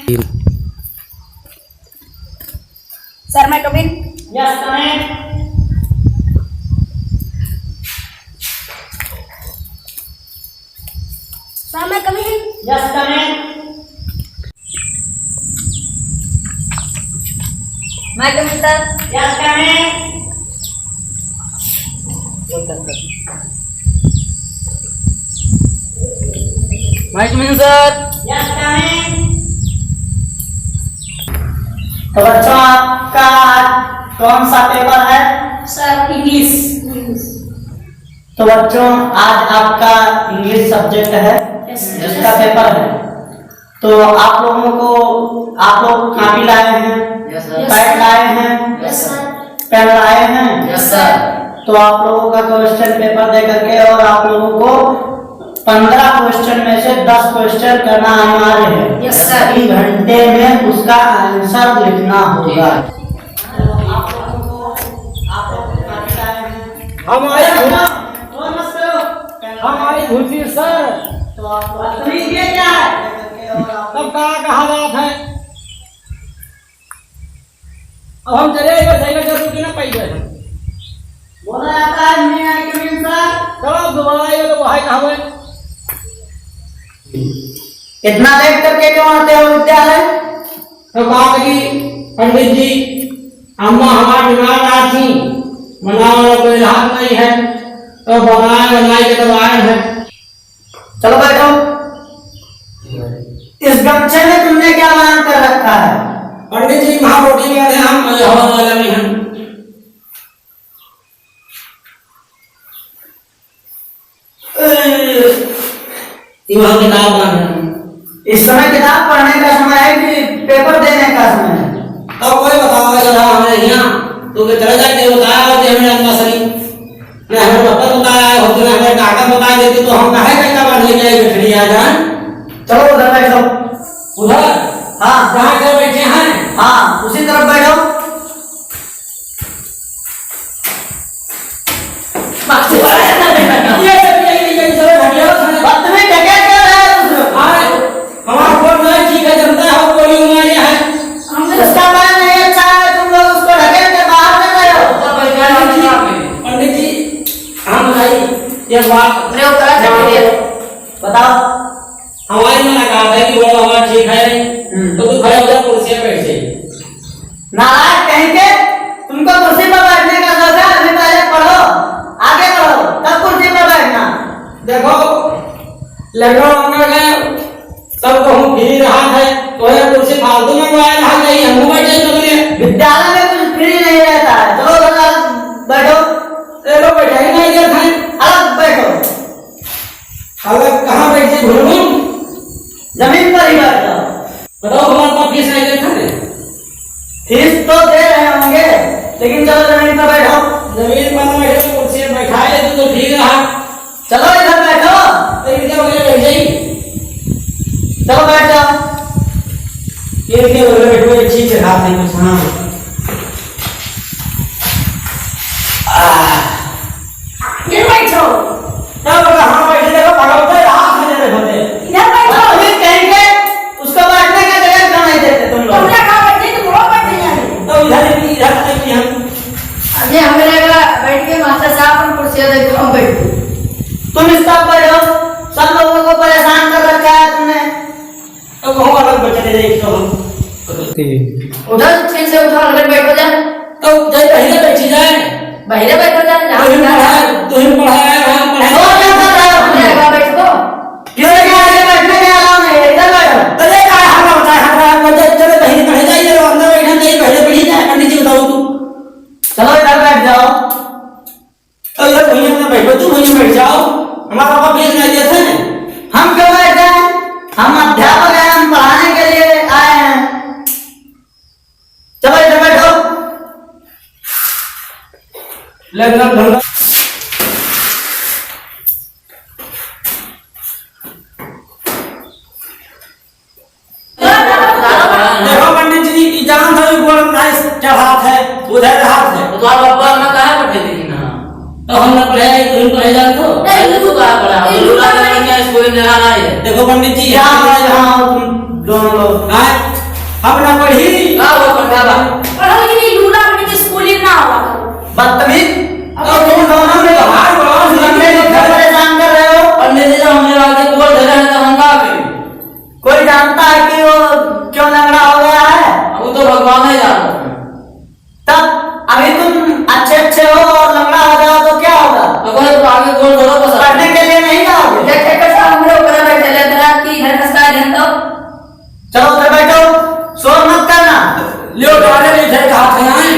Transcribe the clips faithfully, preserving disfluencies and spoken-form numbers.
Sir, may I come in? Yes, come in. Sir, may I come in? Yes, come in. May I come in, sir? Yes, come in. May I come in, sir? Yes, come in. तो बच्चों, आपका आज कौन सा पेपर है? सर, इंग्लिश। तो बच्चों, आज आपका इंग्लिश सब्जेक्ट है, यस, सर। इसका पेपर है। तो आप लोगों को, आप लोग कॉपी लाए हैं, यस, सर। पैड लाए हैं, यस, सर। पेन लाए हैं, यस, सर। तो आप लोगों का क्वेश्चन पेपर दे करके और आप लोगों को पन्द्रह क्वेश्चन में से दस क्वेश्चन करना अनिवार्य है। यस, सर। तीन घंटे में उसका आंसर लिखना होगा। ठीक है। तो आप लोगों को, आप लोग कॉपी लाए हैं। हमारी कौन मत करो। हमारी घुसी सर। तो आप बदतमीज ये क्या है? तब का कहा जात है? अब हम चले आइबे, साइकिल चल के ना पाइबे हम। बोला जाता है, "May I come in, sir?" चलो, अब दोबारा आइबे तो वही कहा है। इतना लेट करके क्यों आते हो विद्यालय? तो का करी पंडित जी, अम्मा हमार बीमार रहा थी, बनावे वाला कोई रहत नहीं है, तो बनाए बनाए के तो आए हैं। चलो बैठो। इस गमछे में तुमने क्या बांध कर रखा है? पंडित जी, वहाँ रोटी बांधे हम, हवा वाला में हम। ये वहाँ किताब बांध रहे हैं। इस समय किताब पढ़ने का समय है कि पेपर देने का समय है? अब कोई बतावा चला हमारे यहाँ, तो के चला जाए, बताया होते हमें आत्मा सही। ना हमें डॉक्टर बताया होते, ना हमें डॉक्टर बताया देते, तो हम काहे का बात लेके आए गठड़ी आ जाए? चलो उधर बैठो। उधर? हाँ। जहाँ इधर बैठे हैं? हाँ, उसी तरफ बैठो। ये, ये, ये, ये, ये, ये, ये, ये, अब तुम्हें ढकेल क्यों रहे हो तुम लोग? हाँ, हमारा फोन नहीं ठीक है, जनता हो, गोली मारे हैं। उसका मन नहीं अच्छा है, तुम लोग उसको ढकेल के बाहर कर रहे हो। पंडित जी, पंडित जी, हम भाई, ये बात अपने ऊपर आ जाइए। बताओ। हमारी मना कहा था कि वो हमारा ठीक है नहीं, हम्म। तो तू खड़े हो जा, कुर्सी पे बैठ जाइए। नालायक कहीं के, तुमको कुर्सी पर बैठने का शौक है? अभी पहले पढ़ो, आगे बढ़ो, तब कुर्सी पर बैठना। देखो, लड़का मांगा गया, तब तो हम फ्री रहा है, तो ये कुर्सी फालतू मंगवाया रहा, कहीं हम बैठे तो नहीं। विद्यालय में कुछ फ्री नहीं रहता है। चलो उधर बैठो। ए, तो बैठा ही नहीं देता है। अलग बैठो। अलग कहाँ बैठे घुलमुल? जमीन पर ही बैठ जाओ। बताओ, हमारे पास फीस नहीं देता है। फीस तो दे रहे होंगे, लेकिन चलो जमीन पर बैठो। जमीन पर ना बैठो, कुर्सी पर बैठाए, तू तो ठीक रहा। चलो इधर बैठो। तो इधर वगैरह बैठ जाइए। चलो बैठ जाओ। ये इधर वगैरह बैठो, ये ठीक से हाथ नहीं कुछ, हाँ। आह। इधर बैठो। तब कहाँ बैठे? देखो, भगवते हाथ में जरे होते। इधर बैठो। अब ये कहेंगे, उसको बैठने का जगह क्यों नहीं देते तुम लोग? तुमने कहा बैठे, तुम लोग बैठे यहाँ नहीं। तो इधर ही, इधर तक ही हम। अरे, हमें लगा बैठ के मास्टर साहब हम कुर्सियाँ दे दो, हम बैठ गए। तुम इस तरफ बैठो, सब लोगों को परेशान कर रखा है तुमने। तो कहूँ अलग बैठे रहे, एक तो हम। उधर ठीक से उठो, अलग बैठो जा। तो जय बहिरे बैठी जाए। बहिरे बैठो जा, जहाँ तुहिन पढ़ाए, तुहिन पढ़ाए, हम पढ़ाए। और क्या कर रहे हो? अपने आगे बैठो। क्यों क्या आगे बैठने का अलाउ नहीं है? इधर बैठो। तो ये क्या हल्ला होता है? हल्ला, हल्ला, चलो, चलो, बहिरे पढ़े जाइए, अंदर बैठा नहीं, बहिरे पढ़ी जाए, पंडित जी बताओ तू। चलो, इधर बैठ जाओ। अरे भैया, ना बैठो, तू वहीं बैठ जाओ। हमारा पापा फीस नहीं देते हैं। हम क्यों बैठ जाएं? हम अध्यापक हैं, हम पढ़ाने के लिए आए हैं। चलो, इधर बैठो। ले, ना, ना, ना। देखो पंडित जी, ई जान था, ई गोड़ नाइस चढ़ात है, उधर रहत है। तो तोहार बाबा ना काहे पढ़े थे कि ना? तो हम ना पढ़े, तुम पढ़े जान तो। नहीं, तू काहे पढ़ा? हम दूसरा लड़का स्कूल में रहा है। देखो पंडित जी, यहाँ, यहाँ तुम दोनों लोग। हाँ? हम ना पढ़ी। का हो, पंडा बा? पढ़ल कि नहीं, लूला अपने के स्कूल में ना आवा। बदतमीज। अब तुम दोनों में तो हार बड़ा सुनते हैं, घर परेशान कर रहे हो। पंडित जी, जब हमने आके बोल दे रहे हैं, तो हम का करें? कोई जानता है कि वो क्यों लंगड़ा हो गया है? अब वो तो भगवान ही जानता है। तब अभी तुम अच्छे अच्छे हो और लंगड़ा हो जाओ तो क्या होगा? अगर तो आगे गोल करो बस। पढ़ने के लिए नहीं जाओगे? देखे कैसा हम लोग ऊपर बैठे लेते रात की घर खसका देन तो। चलो उधर बैठो, शोर मत करना। लियो डारे नहीं थे कहा थे आए।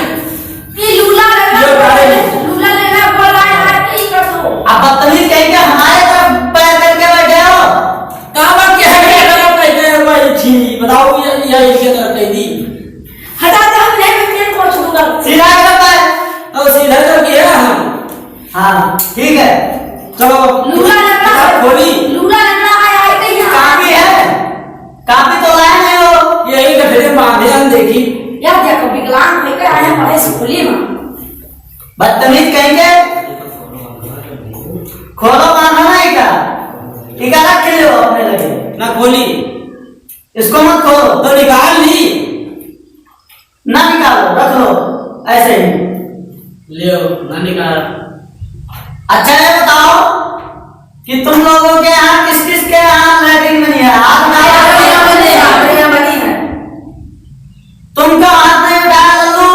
ये लूला लगा, लियो डारे नहीं। लूला लगा बोल रहा है, आज नहीं कर दो। अब बदतमीज कहेंगे, हमारे तरफ पैर करके बैठे हो। कहाँ बात क्या है, क्या तरफ बैठे हो भाई? छी, बताओ ये, ये इसके तरफ कह दी। हटा दे, हम नहीं बच्चे को छूकर। सीधा कर पाए। अब सीधा कर दिया हम। हाँ, ठीक है। चलो, लूला लंगड़ा किताब है। खोली। लूला लंगड़ा है, आए कहीं यहाँ। कापी है? कापी तो लाए नहीं हो। यही तो फिर बांधे हम देखी। यार, देखो, विकलांग लेकर आए हैं पढ़े स्कूली में। बदतमीज कहेंगे। खोलो, बांधा नहीं का? इका रख के ले अपने लगे। ना खोली। इसको मत खोलो। तो निकाल ली। ना निकालो, रख लो ऐसे ही। लियो, ना निकाल। अच्छा, ये बताओ कि तुम लोगों के यहाँ किस किस के यहाँ लैट्रिन बनी है? हाथ उठाओ। हमारे यहाँ बनी है, हमारे यहाँ बनी है। तुम क्यों हाथ नहीं उठाया, लल्लू?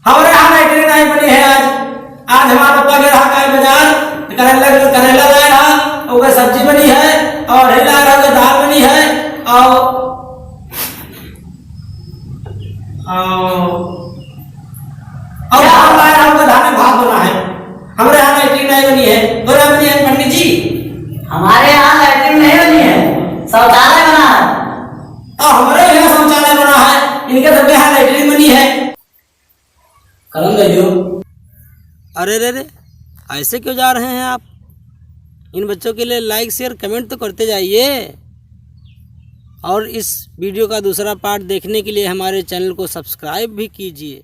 हमारे यहाँ लैट्रिन नहीं बनी है आज। आज हमारा पप्पा गया रहा काल बाजार, करेला, करेला लाया रहा, ओकर सब्जी बनी है, और हे लाया रहा, ओकर दाल बनी है, और, और, और क्या? धान लाया रहा, ओकर धान में भात बना है। हमारे यहाँ लैट्रिन नहीं बनी है, तोरे यहाँ बनी है पंडित जी? हमारे यहाँ लैट्रिन नहीं बनी है, शौचालय बना है। और हमारे यहाँ शौचालय बना है, इनके सबके यहाँ लैट्रिन बनी है। कलम दे दो। अरे रे रे, ऐसे क्यों जा रहे हैं आप? इन बच्चों के लिए like, share, comment तो करते जाइए। और इस video का दूसरा part देखने के लिए हमारे channel को subscribe भी कीजिए।